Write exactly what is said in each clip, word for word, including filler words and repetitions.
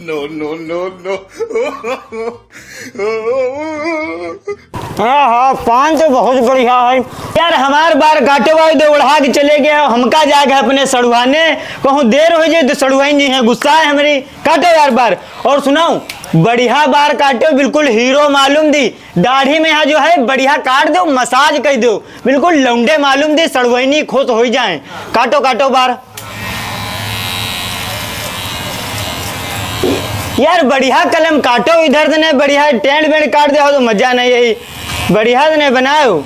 No, no, no, no। हाँ, हाँ, पान तो बहुत बढ़िया है। यार, हमार बार काटे वाले दे ओढ़ा के चले गए, हमका जाके अपने सड़ुआने कहूँ देर हो जाए तो सड़ुआइन जी हैं, गुस्सा है हमरी। काटो यार बार। और सुनाओ, बढ़िया बार काटो, बिल्कुल हीरो मालूम दी। दाढ़ी में यहाँ जो है बढ़िया काट दो, मसाज कर दो, बिल्कुल लौंडे मालूम दी, सड़ुआइनी खुश हो जाए। काटो, काटो बार। यार, बढ़िया कलम काटो, इधर से नहीं बढ़िया टेंट वेंट काट दे हो तो मजा नहीं आई। बढ़िया से नहीं बनाओ।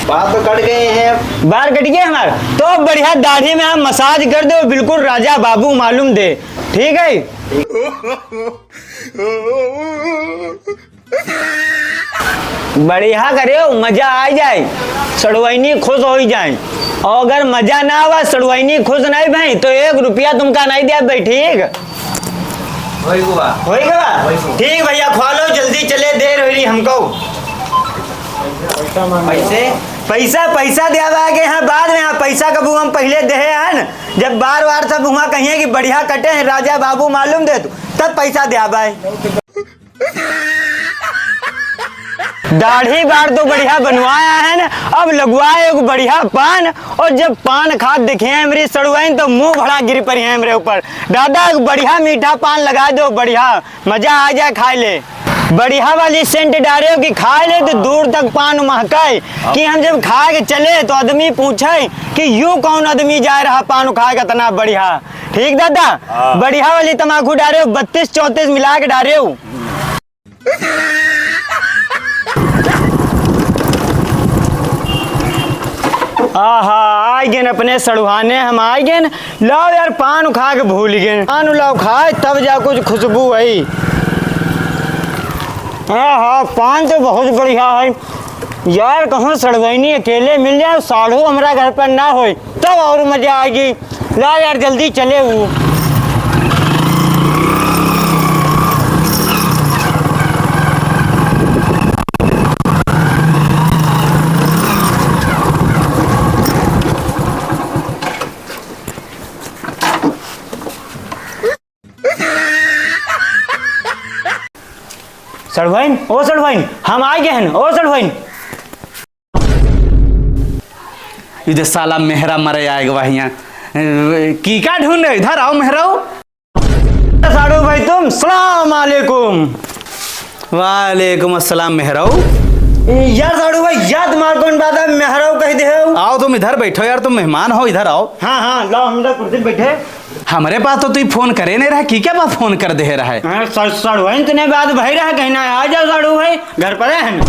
बाल तो कट गए हैं। बाल कट गए हमार, तो बढ़िया दाढ़ी में हम मसाज कर दो, बिल्कुल राजा बाबू मालूम दे, ठीक है? बढ़िया करे, मजा आ जाए, सड़ुआइनी खुश हो जाए। और अगर मजा ना आवा, सड़ुआइनी खुश नहीं भई, तो एक रुपया तुमका नहीं दिया भाई, ठीक? होई गवा। होई गवा? होई गवा। ठीक भैया, खा लो, जल्दी चले, देर हो रही हमको। पैसे? पैसा, पैसा दिया बा के यहाँ बाद में, यहाँ पैसा कबू हम पहले देहे हैं न, जब बार बार सब हुआ कहिए कि बढ़िया कटे हैं राजा बाबू मालूम दे तू, तब पैसा दिया बा। दाढ़ी बार तो बढ़िया बनवाया है ना, अब लगवाए एगो बढ़िया पान। और जब पान खात देखे हैं हमरी सड़ुआइन तो मुंह भड़ा गिर पड़ी है हमरे ऊपर। दादा, एक बढ़िया मीठा पान लगा दो, बढ़िया मजा आ जाए खाए ले। बढ़िया वाली सेंट डारे हो कि खाए ले तो दूर तक पान महकाए, कि हम जब खा के चले तो आदमी पूछे कि यू कौन आदमी जाए रहा पान खाए के इतना बढ़िया। ठीक दादा, हाँ। बढ़िया वाली तमाकू डारे हो, बत्तीस चौंतीस मिला के डारे हो। आहा, आइ गेन अपने सड़ुआने, हम आइ गेन। लाओ यार, पान खा के भूल गेन। पान लाओ खाए, तब जा कुछ खुशबू आई। आहा, पान तो बहुत बढ़िया है। यार, कहूँ सड़ुआइनी अकेले मिल जाए, साढ़ू हमरा घर पर ना होए, तब और मजा आएगी। ला यार, जल्दी चले वो। सड़ुआइन, ओ सड़ुआइन, हम आइ गए हैं, ओ सड़ुआइन। इधर साला मेहरा मरे आएगा वहियाँ। की का ढूंढ रहे? इधर आओ मेहराऊ। साड़ू भाई तुम, सलाम अलैकुम। वालेकुम अस्सलाम मेहराऊ। यार साड़ू भाई, याद मार कौन बात है, मेहराऊ कह दे हो। आओ तुम इधर बैठो यार, तुम मेहमान हो, इधर आओ। हाँ, हाँ, लाओ हम इधर कुर्सी पे बैठे। हमरे पास तो तू फोन करे नहीं रहा, की क्या बा फोन कर दे रहा है? हाँ, सड़-, सड़ुआइन तने बात भाई रहा, कहीं ना आ जाओ साड़ू भाई, घर पर है ना।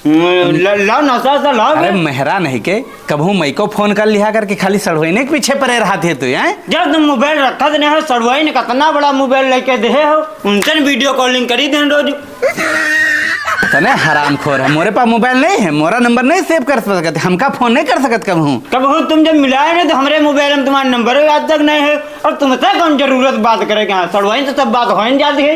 ल-, लाओ नाश्ता वास्ता लाओ अरे बे। मेहरा नहीं के, कबहू मइको फोन कर लिहा करके खाली सड़ुआइने के पीछे परे रहत है तू, हैं? जब तुम मोबाइल रखत नहीं हो, सड़ुआइन कितना बड़ा मोबाइल लेके दे हो, उनसे वीडियो कॉलिंग करी दे रोज। तने हरामखोर है, मोरे पास मोबाइल नहीं है, मोरा नंबर नहीं सेव कर सकत, हमका फोन नहीं कर सकत कबहू। कबहू तुम जब मिलाए नहीं तो हमरे मोबाइल में तुम्हारा नंबर आज तक नहीं है, और तुमसे कौन जरूरत बात करे के? हाँ, सड़ुआइन तो सब बात हो ही जाती है।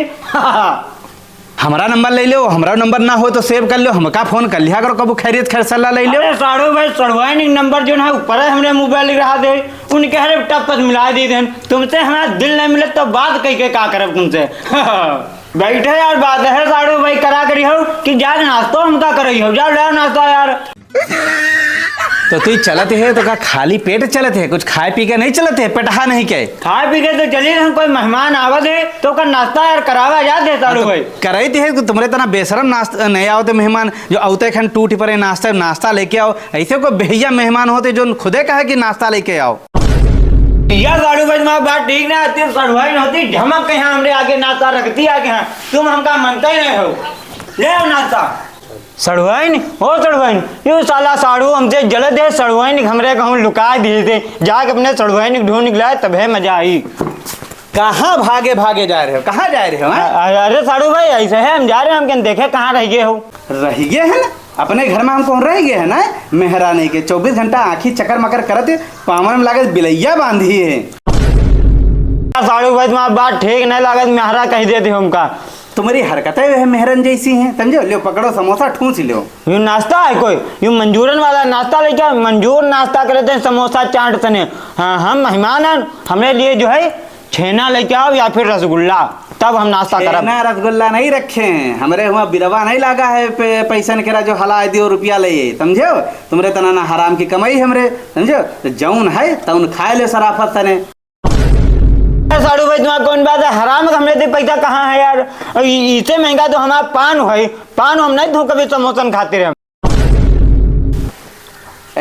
हमरा नंबर ले लो, हमरा नंबर ना हो तो सेव कर लो, हमका फोन कर लिहा करो, कबू खैरियत खैर सलाह ले लो। अरे साड़ू भाई, सड़ुआइन के नंबर जो है ऊपर है, हमरे मोबाइल लिख रहा दे, उनके हरे टप पर मिला दी देन। तुमसे हमारा दिल नहीं मिले तो बात कह के का करब तुमसे? बैठे यार, बात है साड़ू भाई, करा करी हो कि जाके नाश्तो हमका करई हो, जाओ ले नाश्ता यार। तो तू चलत है तो का खाली पेट चलत है, कुछ खाए पी के नहीं चलत है, पेटहा नहीं के? खाए पी के तो चली, हम कोई मेहमान आवत है तो ओकर नाश्ता यार करावा जात है साड़ू भाई। करई थे कि तुमरे तना बेशरम नाश्ता नहीं आवत है मेहमान, जो औते खन टूट पड़े नाश्ता, नाश्ता लेके आओ। ऐसे कोई बेहिया मेहमान होते जो खुदे कहे कि नाश्ता लेके आओ। या साड़ू भाई, तुम्हारी बात ठीक ना आती, सड़ुआइन होती, झमक के यहाँ हमरे आगे नाश्ता रखती आगे, हाँ, तुम हमका मनते नहीं हो। ले आओ नाश्ता। सड़ुआइन, ओ सड़ुआइन, यू साला साड़ू हमसे जलत है, सड़ुआइन हमरे कहूँ लुका दिए थे, जाके अपने सड़ुआइन ढूंढ निकला है, तबे मजा आई। कहाँ भागे भागे जा रहे हो, कहाँ जा रहे हो, हैं? अ-, अरे साड़ू भाई, ऐसे है, हम जा रहे हैं, हम कहने देखे कहाँ रह गए हो। रह गए हैं ना, अपने घर में हम कौन रह गए हैं ना, मेहरा नहीं के चौबीस घंटा आँखी चकर मकर करत है, पावन में लागत बिलैया बांधी है। साड़ू भाई, तुम्हारी बात ठीक नहीं लागत, मेहरा कह देते हो हमका। तुम्हरी हरकतै वह मेहरन जैसी हैं, समझो? ल्यो, पकड़ो समोसा, ठूस ल्यो। यो नाश्ता है कोई? यो मंजूरन वाला नाश्ता लेके आओ, मंजूर नाश्ता करे थे समोसा चाट सने। हाँ, हम मेहमान हैं, हमरे लिए जो है छेना लेके आओ या फिर रसगुल्ला, तब हम नास्ता करब। छेना रसगुल्ला नहीं रखे हैं, हमरे हुआँ बिरवा नहीं लागा है पे-, पैसन केरा जो हलाए दियो रुपया ले, समझो? तुम्हरे तना ना हराम की कमाई हमरे, समझो? तो जौन है तौन खाए ले सराफत सने। ए साढ़ू भाई, तुम्हारा कौन बात है? हराम, हमरे दे पैसा कहाँ है यार? ई-, इससे महंगा तो हमारा पान है, पान हम नहीं धो कभी समोसन खाते रहे।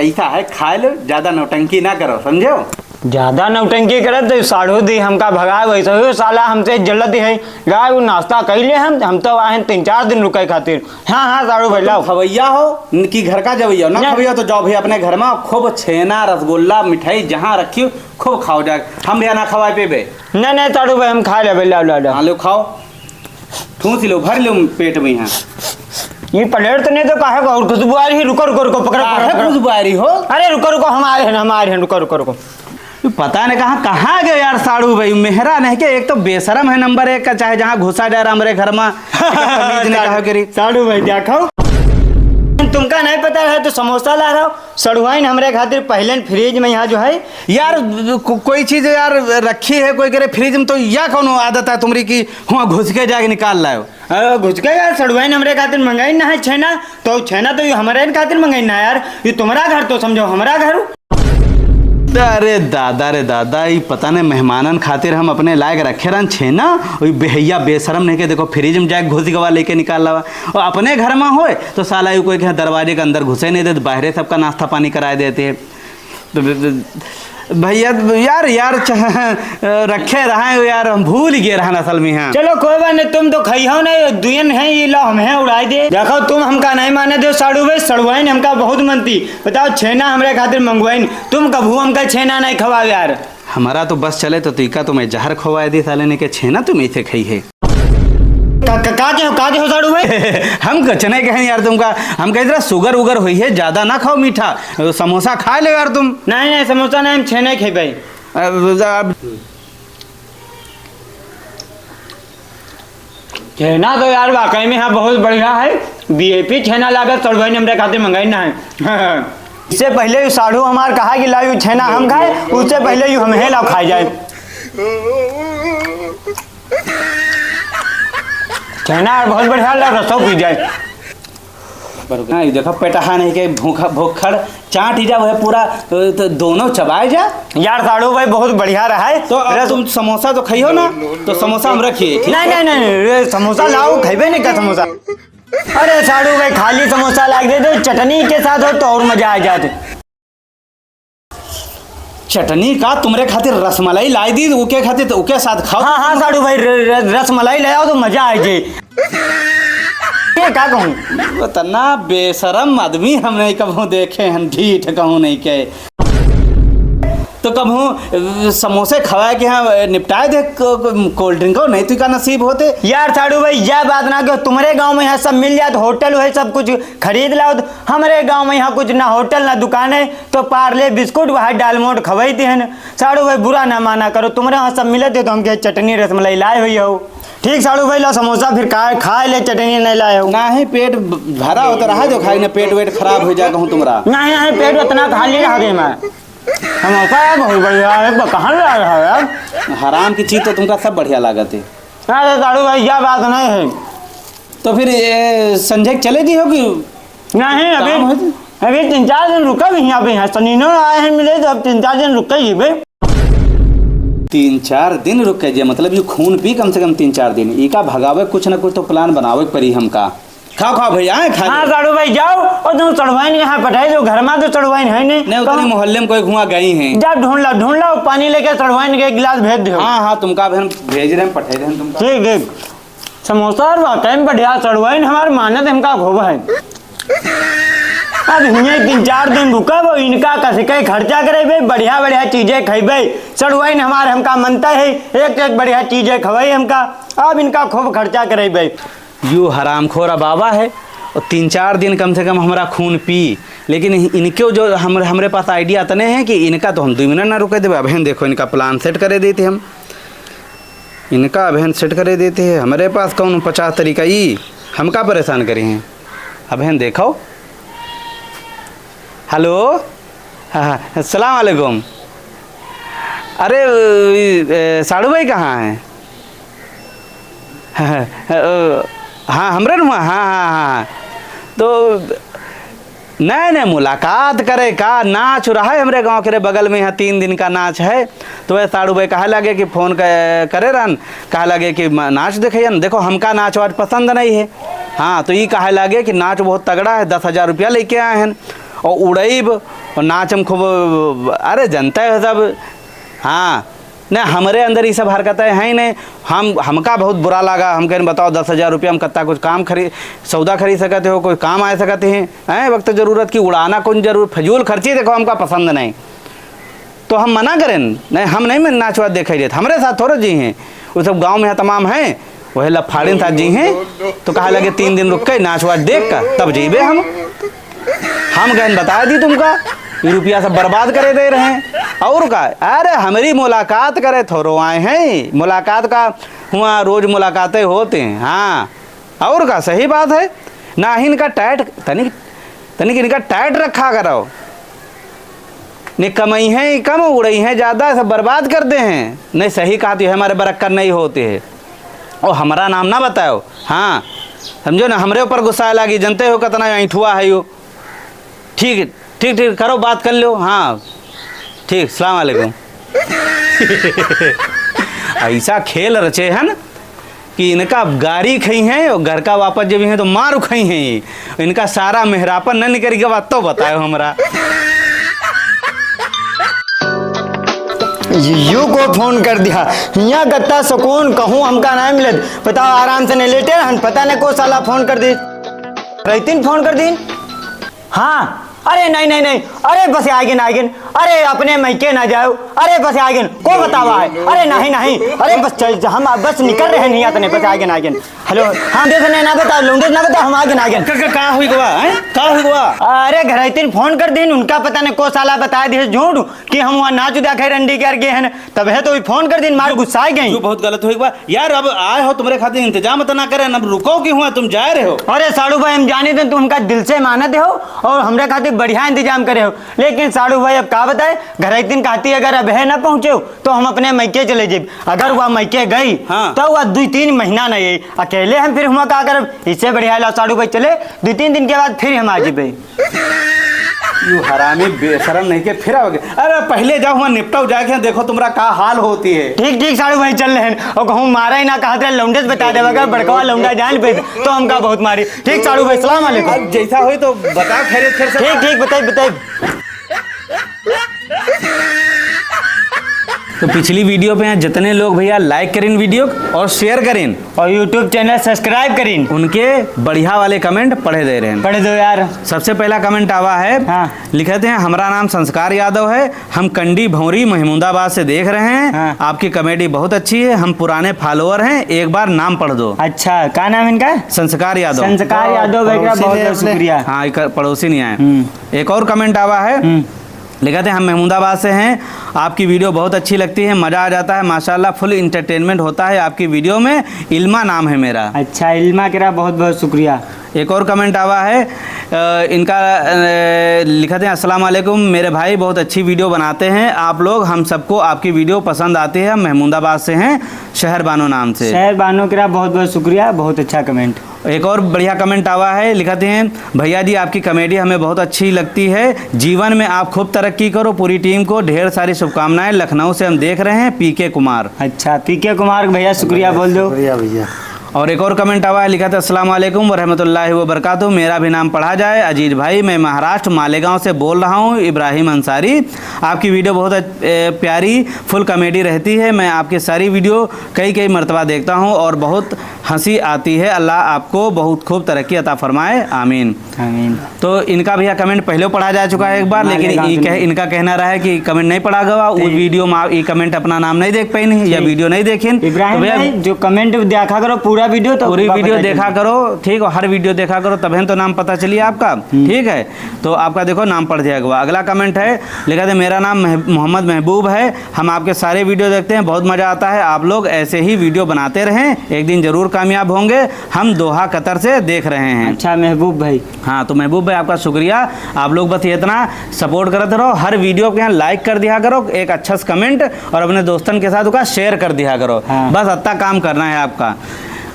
ऐसा है, खाए लो, ज्यादा नौटंकी ना करो, समझो? ज्यादा नौटंकी करे तो साढ़ू दी हमका भगाए, वैसे ही साला हमसे जलत है। गाय वो नाश्ता कर ले हम, हम तो आए हैं तीन चार दिन रुके खातिर। हाँ, हाँ, साढ़ू भाई, लाओ। खवैया हो, इनकी घर का जवैया हो, ना ना। खवैया तो जाओ भैया अपने घर में, खूब छेना, रसगुल्ला, मिठाई जहाँ रखी हो, खूब खाओ जाए। हम भैया ना खवाए पीबे। नहीं, नहीं, साढ़ू भाई, हम खा लेबे, लाओ, लाओ, लाओ। हाँ, लो, खाओ। ठूस लो, भर लो पेट में यहाँ। ये प्लेट तो नहीं तो काहे को और खुशबू आ रही है? रुको, रुको, रुको, पकड़ो, काहे पकड़ो, पकड़ो। खुशबू आ रही हो? अरे, रुको, रुको, हम आ रहे हैं, हम आ रहे हैं, रुको, रुको, रुको। पता नहीं कहाँ, कहाँ गए यार साढ़ू भाई, मेहरा नहीं के, एक तो बेशरम है नंबर एक का, चाहे जहाँ घुसा जाए हमरे घर में, तमीज नहीं कहा करी। साढ़ू भाई, देखो, तुमका नहीं पता है तो समोसा ला रहा हो, सड़ुआइन हमरे खातिर पहले फ्रिज में यहाँ जो है। यार, को-, कोई चीज यार रखी है कोई करे फ्रिज में, तो या कौनो आदत है तुम्हरी कि हुआँ घुस के जाके निकाल लायो? अरे, घुस के यार, सड़ुआइन हमरे खातिर मंगाइन ना है छेना, तो छेना तो ये हमरे खातिर मंगाइन ना यार, ये तुम्हरा घर तो समझो हमरा घर। अरे दादा रे दादा, ई पता नहीं मेहमानन खातिर हम अपने लायक रखे रहन छेना, ओई बेहैया बेशरम नहीं के देखो फ्रिज में जाके घुस गवा लेके निकाल लावा। और अपने घर में होए तो साला यू कोई के दरवाजे के अंदर घुसे नहीं देते, बाहरे सबका नाश्ता पानी कराए देते। तो भैया यार, यार च-, रखे रहे यार, हम भूल गए रहन असल में। हाँ, चलो कोई बात नहीं, तुम तो खाई हो नहीं, दुयन है ये लो, हम हैं उड़ाई दे। देखो तुम हमका नहीं माने दो साड़ू भाई, सड़ुआइन हमका बहुत मनती। बताओ, छेना हमरे खातिर मंगवाइन, तुम कभू हमका छेना नहीं खवाओ यार। हमारा तो बस चले तो तुइका तुम्हें जहर खवाए दी साले ने के छेना तुम इसे खाई है। का, का, का के हो, का के हो साड़ू भाई? हम कुछ नहीं कहें यार तुमका, हम कहे जरा शुगर उगर हुई है, ज्यादा ना खाओ मीठा, समोसा खा ले यार तुम। नहीं, नहीं, समोसा नहीं, हम छेना ही खाई भाई। अब, अब छेना तो यार वाकई में हाँ बहुत बढ़िया है, वी आई पी छेना लागत, सड़ुआइन हमरे खातिर मंगाइन ना है। इससे पहले यू साढ़ू हमार कहा कि लाओ यू छेना हम खाए, उससे पहले यू हम है लाओ खाए जाए। छेना यार बहुत बढ़िया, लाओ रसो पी जाए। हाँ, ये देखो, पेटहा नहीं के भूखा, भूखड़ चाट ही जा, वह पूरा, अ, तो दोनों चबाए जा। यार साढ़ू भाई बहुत बढ़िया रहा है। तो अब रस- तुम समोसा तो खाइयो ना, तो समोसा हम रखिए, ठीक नहीं, है? नहीं, नहीं, नहीं, ये समोसा लाओ, खइबे नहीं का समोसा? अरे साढ़ू भाई, खाली समोसा लाग दे दो, चटनी के साथ हो तो और मजा आ जाते। चटनी का? तुमरे खातिर रसमलाई लाई दी, उके खातिर तो उके साथ खाओ। हाँ, हाँ, साढ़ू भाई, र-, र-, रसमलाई ले आओ तो मजा आ जाए। ये का कहूँ? इतना बेशरम आदमी हम नहीं कभू देखे हैं, ढीठ कहूँ नहीं के। तो कभू, अ, समोसे खवाए के यहाँ, अ, निपटाए दे, क-, क-, cold drink को, नहीं तो का नसीब होते। यार साढ़ू भाई, यह बात ना कहो, तुम्हरे गाँव में यहाँ सब मिल जात, होटल है, सब कुछ खरीद लाओ। हमरे गाँव में यहाँ कुछ ना होटल ना दुकान है, तो पार्ले बिस्कुट वहाँ डालमोट खवाई देहन। साढ़ू भाई बुरा ना माना करो, तुम्हरे यहाँ सब मिलत है तो हमके चटनी रसमलाई लाए हुई हो। ठीक साढ़ू भाई, ला समोसा फिर खाए, खाए ले, चटनी नहीं लाए हो। नाही, पेट भ-, भरा होता रहा जो खाई ना, पेट वेट खराब हो जाए कहूँ तुम्हरा। नहीं, नहीं, पेट उतना खाली रह गई मैं। समोसा यार बहुत बढ़िया है, ब-, कहाँ ले आए हो यार? हराम की चीज तो तुमका सब बढ़िया लागत है। अरे साढ़ू भाई, यह बात नहीं है। तो फिर ये संजय के चले दी होगी? नहीं, अभी, काम है तो? अभी तीन चार दिन रुका भी यहाँ पे, यहाँ सनीनो आए हैं मिले, तो अब तीन चार दिन रुक के ही भाई। तीन चार दिन रुक के जे, मतलब ये खून पी कम से कम तीन चार दिन, इका भगावे कुछ ना कुछ तो plan बनावे के पड़ी हमका। खाओ, खाओ भैया, आए खा हाँ, लो। साढ़ू भाई जाओ, और तुम सड़वाइन के यहाँ पठाई दो, घर में तो सड़वाइन है नहीं। नहीं, उतने तो मोहल्ले में कोई घुमा गई हैं। जा ढूंढ ला, ढूंढ ला, पानी लेके सड़वाइन के एक गिलास भेज दो। हाँ, हाँ, तुमका भी हम भेज रहे हैं, पठाई रहे हैं तुमका। ठीक, ठीक। समोसा और वाकई में बढ़िया, सड़ुआइन हमार मानत हमका घोब है। अब हियाँ तीन चार दिन रुकब, इनका कस के खर्चा करेबे, बढ़िया बढ़िया चीजें खइबे। सड़ुआइन हमार हमका मनता है, एक एक बढ़िया चीजें खवाई हमका। अब इनका खूब खर्चा करेबे। यू हरामखोरा बाबा है, और तीन चार दिन कम से कम हमारा खून पी, लेकिन इनके जो हम, हमरे पास idea इतने हैं कि इनका तो हम दो मिनट ना रुके देबे। अब हम देखो, इनका plan set करे देते हम। इनका अबहिन सेट करे देते हैं, हमरे पास कौन पचास तरीका, ई हमका परेशान करी हैं। अबहिन देखो। हेलो, हाँ, हाँ, अस्सलाम वालेकुम। अरे, ई, ए, साड़ू भाई कहाँ हैं? हाँ, हाँ, ओ, हाँ, हमरे नुआ, हाँ, हाँ, हाँ। तो नहीं, नहीं, मुलाकात करे का, नाच रहा है हमरे गाँव के रे बगल में, यहाँ तीन दिन का नाच है। तो वह साड़ू भाई कहे लगे कि फोन क-, करे रहन, कहे लगे कि म-, नाच देखे न, देखो हमका नाच वाच पसंद नहीं है। हाँ, तो ई कहे लगे कि नाच बहुत तगड़ा है, दस हजार रुपया लेके आए हैं और उड़ैब और नाचम खूब, अरे जनते हो सब। हाँ, नहीं, हमरे अंदर ई सब हरकतें हैं ही नहीं। हम, हमका बहुत बुरा लगा। हम कहन, "बताओ, दस हजार रुपया हम कत्ता कुछ काम खरी-, सौदा खरीद सकते हो, कोई काम आ सकते हैं, हैं, वक्त जरूरत की उड़ाना कौन जरूर, फजूल खर्ची, देखो, हमका पसंद नहीं।" तो हम मना करें, "नहीं, हम नहीं में नाचवा देखे देत, हमरे साथ थोड़ो जी हैं, वो सब गाँव में यहाँ तमाम हैं, वही लफाड़िन साथ जी हैं।" तो कहा लगे, "तीन दिन रुक के नाच वाच देख का तब जइबे हम।" हम कहन, "बता दी तुमका, ये रुपया सब बर्बाद करे दे रहे हैं।" और का, अरे हमरी मुलाकात करे थोड़ो आए हैं, मुलाकात का हुआ, रोज मुलाकातें होते हैं। हाँ, और का, सही बात है। ना ही इनका टाइट, तनिक, तनिक इनका टाइट रखा करो। नहीं कमाई हैं कम, उड़ाई हैं ज्यादा, सब बर्बाद कर दे हैं। नहीं, सही कहा तो ये हमारे बरक्कत नहीं होते है। और हमारा नाम ना बताओ। हाँ, समझो ना, हमरे ऊपर गुस्सा लागी, जनते हो कितना ऐंठुआ है यो। ठीक, ठीक, ठीक, करो, बात कर लो। हाँ, ठीक, सलाम वालेकुम। ऐसा खेल रचे हैं ना कि इनका गारी खाई हैं और घर का वापस जब हैं तो मार खाई हैं। इनका सारा मेहरापन न निकल गवा तो बताओ हमरा। यो को फोन कर दिया, हियाँ कत्ता सुकून कहूँ हमका ना मिलत। बताओ, आराम से नहीं लेटे रहन, पता नहीं को साला फोन कर दी। रैतिन फोन कर दीन। हाँ, अरे नहीं, नहीं, नहीं, अरे बस आगिन, आगिन, अरे अपने मैके ना जाओ, अरे बस आगिन, को बतावा है? अरे नहीं, नहीं, अरे बस चल, हम बस निकल रहे नहीं आतने, बस आगिन, आगिन। हेलो, हाँ, देख नहीं ना बता, लौंडे ना बता, हम आगिन, आगिन। का, का, का हुई गवा, हैं? का हुई गवा? अरे घरैतिन फोन कर दीन, उनका पता नहीं को साला बताए दिए झूठ कि हम वहाँ नाच उदा खाए रंडी के आर गए हैं, तब है तो ई फोन कर दीन, मार गुस्सा गई। जो बहुत गलत होई बा। यार, अब आए हो, तुम्हारे खातिर इंतजाम इतना करे, अब रुको कि हुआ, तुम जा रहे हो। अरे साड़ू भाई, हम जानी थे तुम हमका दिल से मानत हो और हमरे खातिर बढ़िया इंतजाम करे हो, लेकिन साड़ू भाई, अब का बताए, घरैतिन कहती अगर अब है ना पहुँचे तो हम अपने मैके चले जाइब। अगर वह मैके गई, हाँ। तो वह दुई तीन महीना नहीं आई, अकेले हम फिर हुआ का करब? इससे बढ़िया ला साड़ू भाई चले, दुई तीन दिन के बाद फिर हम आ जाइबे। यू हरामी बेशरम नहीं के फिर आओगे। अरे पहले जाओ हुआ निपटाओ जाके, देखो तुम्हारा का हाल होती है। ठीक, ठीक साड़ू भाई, चल रहे हैं। और कहूँ मारा ही ना, कहा तेरा लौंडे से बता देवा, अगर बड़कवा लौंडा जान पे तो हमका बहुत मारी। ठीक साड़ू भाई, सलाम वालेकुम। अब जैसा होई तो बता, खैरियत खैर से। ठीक, ठीक, बताई, बताई। तो पिछली वीडियो पे यहाँ जितने लोग भैया लाइक करें वीडियो और शेयर करें और YouTube चैनल सब्सक्राइब करें, उनके बढ़िया वाले कमेंट पढ़े दे रहे हैं। पढ़े दो यार। सबसे पहला कमेंट आवा है, हाँ। लिखते हैं, "हमारा नाम संस्कार यादव है, हम कंडी भौरी महमूदाबाद से देख रहे हैं। हाँ। आपकी कॉमेडी बहुत अच्छी है, हम पुराने फॉलोअर हैं, एक बार नाम पढ़ दो।" अच्छा, का नाम इनका? संस्कार यादव। संस्कार यादव भाई का पड़ोसी बहुत ने बहुत अपने शुक्रिया। हाँ, एक पड़ोसी नहीं आए। हम्म। एक और कमेंट आवा है, हम्म। लिखा थे, "हम महमूदाबाद से हैं, आपकी वीडियो बहुत अच्छी लगती है, मज़ा आ जाता है, माशाल्लाह फुल एंटरटेनमेंट होता है आपकी वीडियो में, इल्मा नाम है मेरा।" अच्छा, इल्मा केरा बहुत बहुत शुक्रिया। एक और कमेंट आवा है, अ, इनका, अ, लिखा थे, "अस्सलाम वालेकुम मेरे भाई, बहुत अच्छी वीडियो बनाते हैं आप लोग, हम सबको आपकी वीडियो पसंद आती है, हम महमूदाबाद से हैं, शहर बानो नाम से।" शहर बानो केरा बहुत बहुत शुक्रिया, बहुत अच्छा कमेंट। एक और बढ़िया कमेंट आवा है, लिखते हैं, "भैया जी, आपकी कॉमेडी हमें बहुत अच्छी लगती है। जीवन में आप खूब तरक्की करो, पूरी टीम को ढेर सारी शुभकामनाएं। लखनऊ से हम देख रहे हैं, पीके कुमार।" अच्छा, पीके कुमार भैया, शुक्रिया बोल दो। शुक्रिया भैया। और एक और कमेंट आवा है, लिखा था, "अस्सलाम वालेकुम व रहमतुल्लाहि व बरकातुहू। मेरा भी नाम पढ़ा जाए। अजीज भाई, मैं महाराष्ट्र मालेगांव से बोल रहा हूँ, इब्राहिम अंसारी। आपकी वीडियो बहुत अच-, ए, प्यारी फुल कॉमेडी रहती है। मैं आपकी सारी वीडियो कई कई मरतबा देखता हूँ और बहुत हंसी आती है। अल्लाह आपको बहुत खूब तरक्की अता फरमाए, आमीन।" आमीन। तो इनका भैया कमेंट पहले पढ़ा जा चुका है एक बार, हाँ, लेकिन लेकिन ई कह, इनका कहना रहा है कि कमेंट नहीं पढ़ा गवा, वो सही। वीडियो में आप ई कमेंट अपना नाम नहीं देख पाइन या सही। वीडियो नहीं देखिन। तो इब्राहिम भैया भाई, जो कमेंट देखा करो पूरा वीडियो तो पूरी आपका वीडियो पता देखा चली। करो, ठीक हो, हर वीडियो देखा करो, तबे तो नाम पता चली आपका। हम्म। ठीक है, तो आपका देखो नाम पढ़ दिया गया। अगला कमेंट है, लिखा थे, "मेरा नाम मह-, मोहम्मद महबूब है, हम आपके सारे वीडियो देखते हैं, बहुत मज़ा आता है, आप लोग ऐसे ही वीडियो बनाते रहें, एक दिन ज़रूर कामयाब होंगे, हम दोहा कतर से देख रहे हैं।" अच्छा महबूब भाई। हाँ, तो महबूब भाई आपका शुक्रिया, आप लोग बस इतना सपोर्ट करते रहो, हर वीडियो के यहाँ लाइक कर दिया करो, एक अच्छा सा कमेंट और अपने दोस्तन के साथ उसका शेयर कर दिया करो। हाँ। बस इतना काम करना है आपका।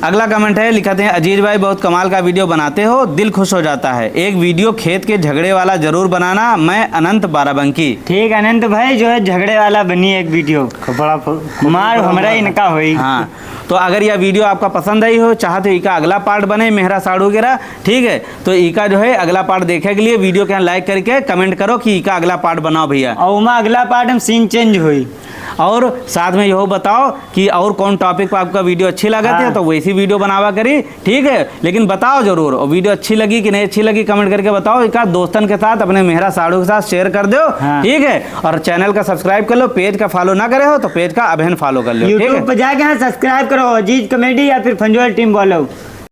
अगला कमेंट है, लिखा थे, "अजीज भाई बहुत कमाल का वीडियो बनाते हो, दिल खुश हो जाता है, एक वीडियो खेत के झगड़े वाला जरूर बनाना, मैं अनंत बाराबंकी।" ठीक, अनंत भाई जो है झगड़े वाला बनी एक वीडियो। खपड़ा फ-, मार खपड़ा हमरा फपड़ा। इनका होई। हाँ, तो अगर यह वीडियो आपका पसंद आई हो, चाहते हो इका अगला पार्ट बने मेहरा साड़ू केरा, ठीक है, तो इका जो है अगला पार्ट देखे के लिए वीडियो के यहाँ लाइक करके कमेंट करो कि इका अगला पार्ट बनाओ भैया। और उमा अगला पार्ट में सीन चेंज होई। और साथ में यहो बताओ कि और कौन टॉपिक पर आपका वीडियो अच्छी लागत है, हाँ। तो वैसी वीडियो बनावा करी, ठीक है। लेकिन बताओ जरूर, और वीडियो अच्छी लगी कि नहीं अच्छी लगी, कमेंट करके बताओ। इका दोस्तन के साथ, अपने मेहरा साड़ू के साथ शेयर कर दो, हाँ। ठीक है। और चैनल का सब्सक्राइब कर लो, पेज का फॉलो ना करे हो तो पेज का अबहन फॉलो कर लो, ठीक है? YouTube पे जाके, हाँ, सब्सक्राइब करो, अजीज कॉमेडी या फिर फंजोल टीम बोलो।